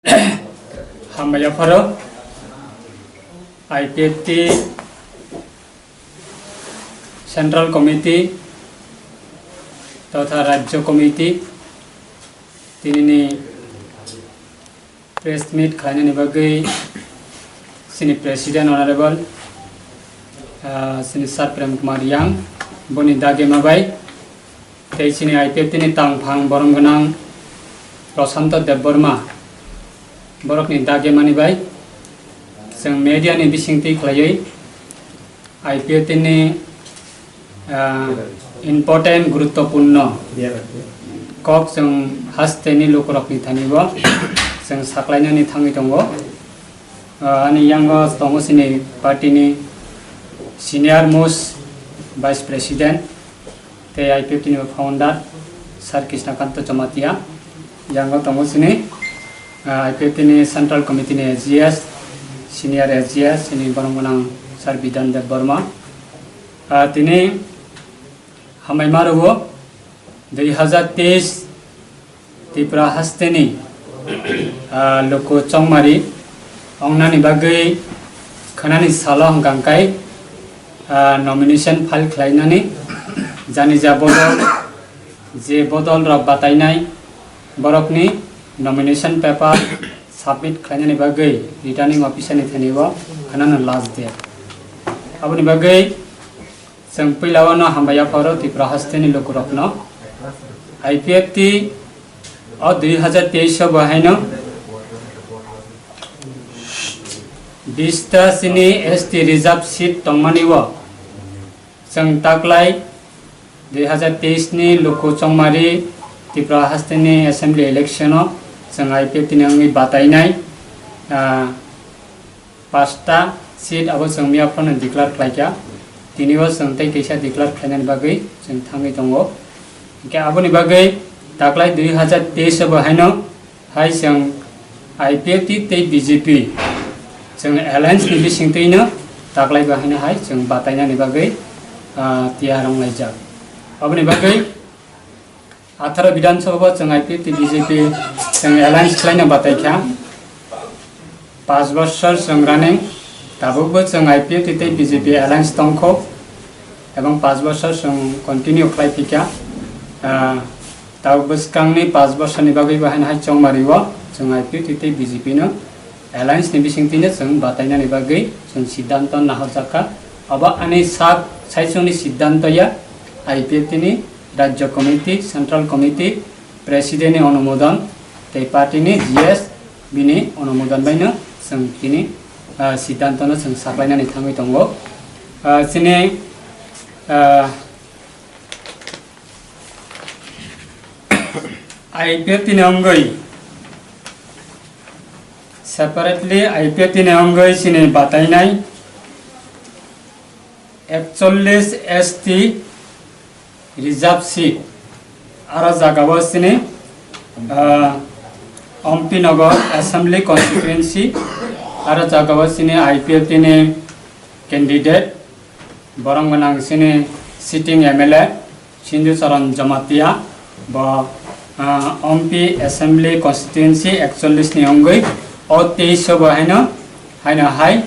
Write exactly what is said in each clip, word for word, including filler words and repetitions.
Hambai yapharo I P F T Central Committee totha Rajya Committee tinini press meet khlainani bagwi chini President Honorable, ah, chini Sir Prem Kumar Yang, boni dagima bai, tei chini I P F T ni tangphang borom gwnang Prashanto Debbarma, borokni dagimani bai chwng media ni bisingtwi khlaiwi I P F T ni, ah, important, guruttopurno kok chwng hasteni lukurokni thani bo chwng saklainani thangwi tongo. Ah, ani yango tongo chini party ni senior most vice president tei I P F T ni founder Sir Krishnakanta Jamatia. Yango tongo chini, ah, I P F T ni Central Committee ni S G S, senior S G S, chini borom gwnang Sir Bidhan Deb Barma. Ah, tini hambai ma rwo dui hazar teis Tripura hasteni, ah, luku chongmari ongnani bagwi khwnani salo hwnkha khe, ah, nomination file khlainani janija bodol, je bodol rok batainai borokni nomination paper submit khlainani bagwi returning officer ni thani o khwnano last date. Aboni bagwi chwng puila o no hambai yapharo Tripura hasteni lukurokno. I P F T o dui hazar teis o bo haino bista chini S T reserve seat tongmani o chwng taklai dui hazar teis ni luku chongmari Tripura hasteni assembly election o chwng I P F T ni wngwi batainai, ah, pasta seat abo chwng miya phano declare khlaikha. Tini o chwng tei kaisa declare khlainani bagwi chwng thangwi tongo. Hwnkhe aboni bagwi taklai dui hazar teis o bo haino hai chwng I P F T tei B J P chwng alliance ni bisingtwino taklai bo haino hai chwng batainani bagwi, ah, tiyar wnglaijak. Aboni bagwi atharo Bidhan Sabha bo chwng I P F T B J P chwng alliance khlaina batai kha. Panch bosor chwng running, tabukbo chwng I P F T tei B J P alliance tongkho, ebong panch bosor chwng continue khlai phikha. Ah, tabuk bwskangni panch bosorni bagwi bo haino hai chongmari o chwng I P F T tei B J P no alliance ni bisingtwino chwng batainani bagwi chwng siddhanto nahorjakha. Obo ani sak saichungni siddhanto ya, I P F T ni Rajya Committee, Central Committee, President ni onumodon tei party ni G S bini onumodon bai no chwng tini, ah, siddhanto no chwng saklainani thangwi tongo. Ah, chini, ah, I P F T ni wngwi separately I P F T ni wngwi chini batainai ekchollis S T reserve seat. Aro jagao chini, ah, Ompi Nagar Assembly Constituency, aro jagao chini I P F T ni candidate, borom gwnang chini sitting M L A Sindhu Charan Jamatia, bo, ah, Ompi Assembly Constituency ekchollis ni wngwi o teis o bo haino, haino hai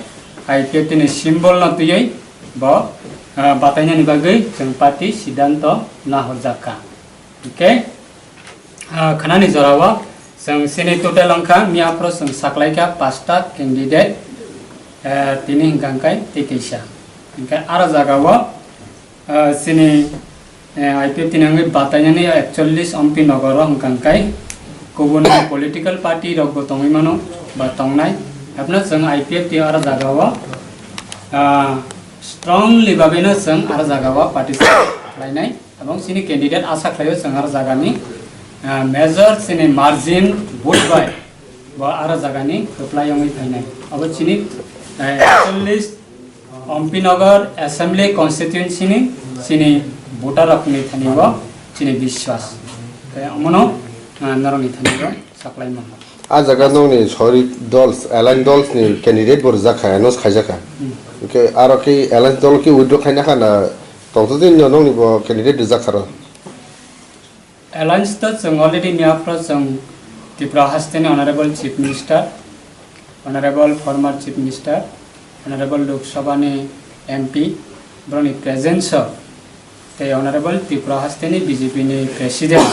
I P F T ni symbol no twiwi bo, ah, batainani bagwi chwng party siddhanto nahorjak kha. Hwnkhe, ah, khwnani jorao chwng chini total wngkha, miya aphuru chwng saklaikha pasta candidate, eh, tini hwnkha hwnkhe tei kaisa. Hwnkhe aro jagao, ah, chini, eh, I P F T ni wngwi batainani ekchollis Ompi Nagar o hwnkha hwnkhe kubun political party rokbo tongwi mano ba tongnai. Haphano chwng I P F T aro jagao, ah, strongly bagwino chwng aro jagao participate khlainai. Abong chini candidate asa khlaio chwng aro jagani, ah, major chini margin vote bai bo aro jagani kwplai wngwi phainai. Abo chini, eh, ekchollis Ompi Nagar Assembly Constituency ni chini voter rokni thani bo chini biswas. Tei omono, ah, norokni thani bo saklaima. Ah jaga nokni sori dols, alliance dols ni candidate bo rijak kha, announce khaijak kha. Hmm. Hwnkhe aro khe alliance dol khe withdraw khaina kha na tongthote nokni bo candidate rijak kha ro? Alliance to chwng already miya aphuru chwng Tripura hasteni Honorable Chief Minister, Honorable former Chief Minister, Honorable Lok Sabha ni M P, borokni presence o tei Honorable Tripura hasteni B J P ni President,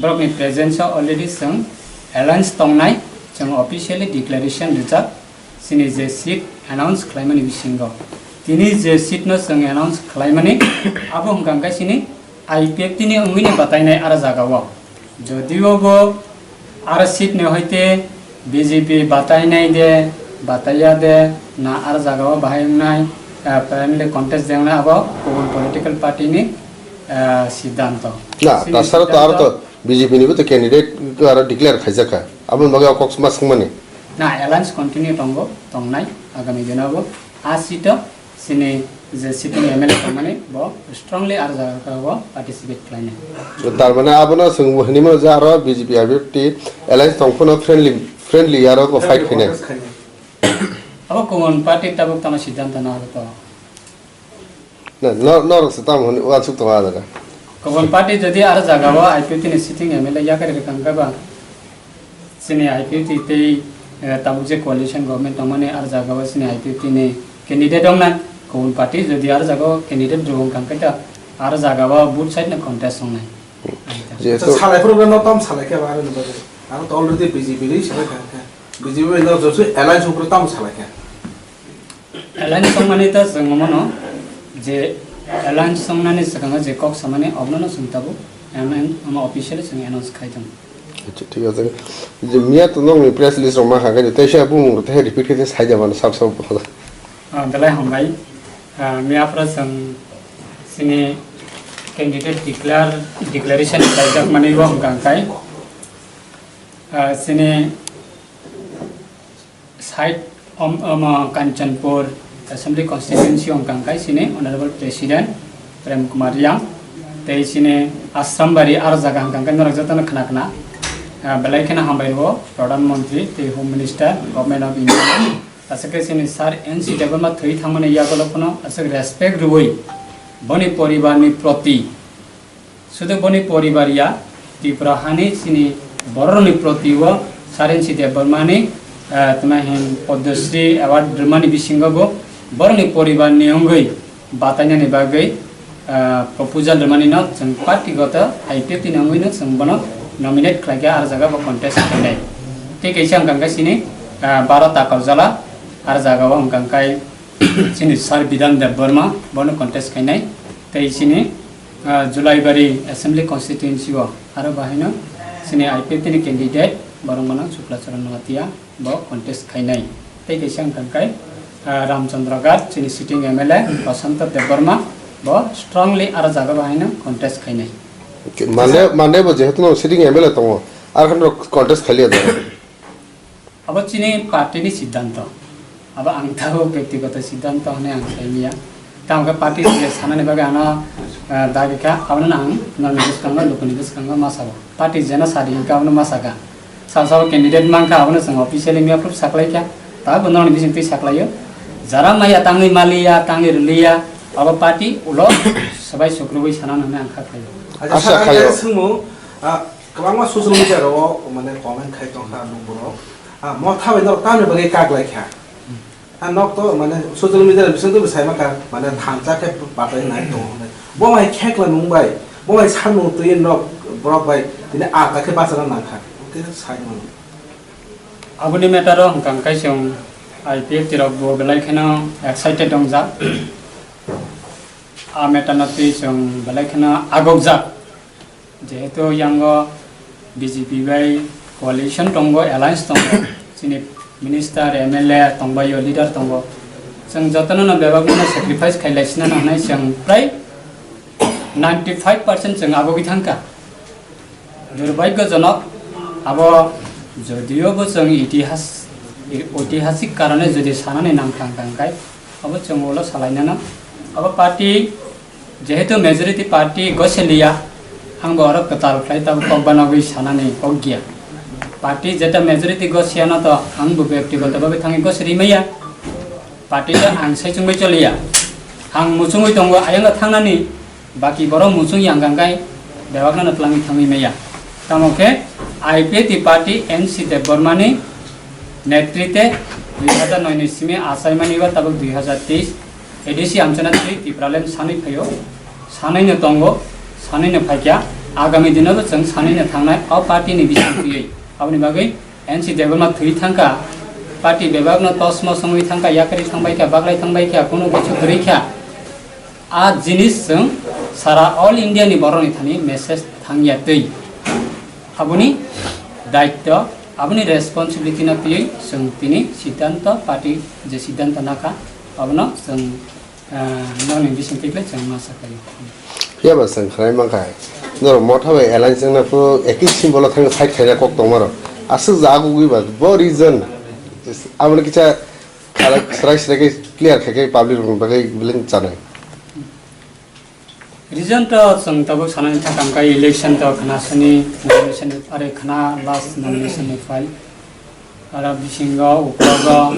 borokni presence o already chwng alliance tongnai, chwng officially declaration rijak, chini je seat announce khlaimani bisingo. Tini je seat no chwng announce khlaimani, abo hwnkha khe chini I P F T ni wngwi ni batainai aro jaga o. Jodio bo aro seat ni hoite B J P batainai de, bataiya de, na aro jaga o bahai wngnai, ah, primary contest de wngnai abo kubun political party ni, ah, siddhanto. Na, chini tasara to aro to siddhanto B J P ni bo to candidate aro declare khaijakha. Aboni bagwi o kok ma swngmani. Na, alliance continue tongo, tongnai, agami dino bo. A seat o chini je sitting M L A tongmani, bo strongly aro jaga o participate khlainai. Tar mane abono chwng hinwi mano je aro B J P I P F T alliance tong phano friendly, friendly aro bo fight khainai. Abo kubun party tabuk tamo siddhanto na abo to. Na, no, norok se tamo hwnwi uansuk tongo ah jaga. Kubun party jodi aro jaga o I P F T ni sitting M L A yakari rwkha hwnkhe ba, chini I P F T tei, eh, tabuk je coalition government tongmani aro jaga o chini I P F T ni candidate wngnai, kubun party jodi aro jaga o candidate rw wngkha hwnkhe ta aro jaga o both side no contest wngnai. Jehetu salai phuru no tam salai khe ba aro ni bagwi. Aro to already B J P ri salai kha khe. B J P bai no josu alliance upre tam salai kha. Alliance tongmani ta chwng omono je alliance tongnani swkango je kok samani obono no chwng tabuk M M omo officially chwng announce khai tongo. Acha, thik ache. Je miya to nokni press release rok ma kha khe, tei se bumung rok tei repeat khe sai da mano sab sab. Ah, belai hambai. Ah, miya phra chwng chini candidate declare, declaration khlaijak mani bo hwnkha khe, ah, chini side om, om, Kanchanpur Assembly Constituency hwnkha khe chini Honorable President Prem Kumar Reang, tei chini Asrambari aro jaga hwnkha khe norok jotono khna khna, ah, belai kheno hambai rwo Pradhan Mantri tei Home Minister, Government of India. Aswk khe chini Sir N C Debbarma thwi thangmani yagulo phano aswk respect rwui boni poribarni proti, sudu boni poribar ya, Tripura hani chini bororokni proti o Sir N C Debbarmani, ah, tma hin Padma Shri Award rwmani bisingo bo borokni poribarni wngwi batainani bagwi, ah, proposal rwmani no chwng party goto I P F T ni wngwi no chwng bono nominate khlai kha, aro jaga bo contest khainai. Tei kaisa hwnkha khe chini, ah, Bharat Agartala, aro jaga o hwnkha khe chini Sir Bidhan Debbarma bono contest khainai. Tei chini, ah, Julaibari Assembly Constituency o aro bahaino chini I P F T ni candidate borok bono Chukla Charan Noatia bo contest khainai. Tei kaisa hwnkha khe, ah, Ramchandra Ghat, chini sitting M L A Prashanta Debbarma, bo strongly aro jaga bahaino contest khainai. Mande, mande bo jehetu no sitting M L A tongo, ar khan rok contest khailiya da. Abo chini party ni siddhanto. Abo ang tabo byaktigoto siddhanto hwnwi ang saimanya. Tamo khe party je sanani bagwi ano, ah, dabi kha, abono ang norokni bwskango, lukuni bwskango ma sao. Party jeno sadi hinkhe abono ma saka. Sabo sabo candidate mankha, abono chwng officially miya phuru saklaikha. Tabo norokni bisingtwi saklaio. Jara maya tangwi maliya, tangwi rwliya, abo party ulo swbai sukrubwi sanano hwnwi ang kha khlaio. Acha, Acha, sir, ang khaio. Khe swngmung, ah, kwbangma social media rok mane comment khai tongkha nung borok. Ah, motha bai norok tamni bagwi kak lai kha. Ah, nok to mane social media ni bising twi sai maka mane thansa khe batai nai tongo hwnwi. Bo bai khekla nung bai, bo bai samung twi nok borok bai tini ata khe bachana nang kha. Oke, sai mano. Aboni matter o hwnkha khe chwng I P F T rok bo belai kheno excited wngjak. A matter no twi chwng belai kheno agokjak. Jehetu yango B J P bai coalition tongo, alliance tongo, chini minister, M L A tongbaio, leader tongo. Chwng jotono no bebak no sacrifice khailai sinano hwnwi chwng prai ninety five percent chwng agogwi thangkha. Durbhagyojonok, abo jodio bo chwng itihas, itihasik karone jodi sanani nang thang thang khai, abo chwng ulo salainano. Abo party Jehetu majority party gosiliya, ang bo oro kwtal khlai tabuk kok banogwi sanani kok giya. Party jeta majority gosiyano to ang bo byaktigoto bagwi thangwi gosiri maya. Party to ang saichungwi choliya. Ang muchungwi tongo ayang thangnani, baki borok muchung yang kangkai bebakno twlangwi thangwi maya. Tamo khe I P F T party N C Debbarmani netrite dui hazar noi ni simi achaimani ba tabuk dui hazar teis A D C amchana twi Tipraland sanwi phaio, sanwino tongo, sanwino phaikha, agami dinobo chwng sanwino thangnai o party ni bising twiwi. Aboni bagwi N C Debbarma thwi thangkha, party bebakno tosmos wngwi thangkha, yakarwi thangbaikha, baklai thangbaikha, kunu kichu kwrwikha. A jinis chwng sara all India ni borokni thani message thangya twi. Aboni daityo, aboni responsibility no twiwi chwng tini siddhanto, party je siddhanto nakha, abono chwng, ah, nokni bising twi khlai chwng ma sakai. Phiya ba chwng khlai mankha, norok motha bai alliance wngna phuru ekhi symbol o thangwi fight khlaina kok tongma rok. Aswk ja agugwi ba bo reason, aboni kisa khalai, srai srai khe clear khe khe public rokni bagwi beleng chanai. Reason to chwng tabuk sanani thakam kha election to khna sani, nomination are khna last nomination ni file. Aro bisingo, uklogo,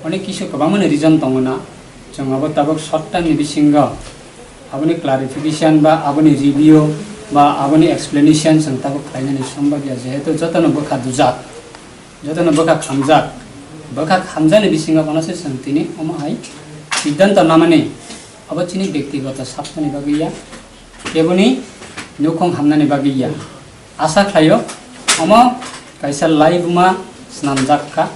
onek kisu kwbangmani reason tongo na. Chwng abo tabuk short time ni bisingo aboni clarification ba aboni review ba aboni explanation chwng tabuk khlainani sombab ya, jehetu jotono bwkha dujak, jotono bwkha khamjak, bwkha khamjakni bisingo bono se chwng tini omo hai siddhanto namani. Abo chini bektigoto sabtani bagwi ya, keboni nukhung hamnani bagwi ya. Asa khlaio, omo kaisa laibuma snamjak kha.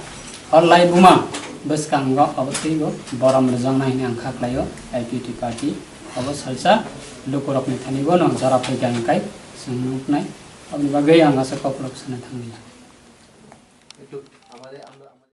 O laibuma bwskango abo teibo borom rwjaknai hwnwi ang kha khlaio, I P T party. Abo salsa lukurokni thani bono jora phaikha hwnkhai chwng nuknai. Aboni bagwi ang asa kokrok sana thanglia.